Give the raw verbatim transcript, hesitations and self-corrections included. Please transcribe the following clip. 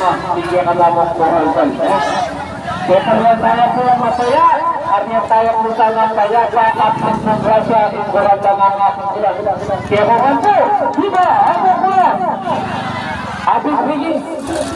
Tingga ka lamang ko, Albay. Kaya karuan tayo po ang masaya, at yan tayo po sana ang payapa at ng grasya at ng kurang na ng ating sila. Kaya karuan po, di ba? Ano po yan? Happy Brigade!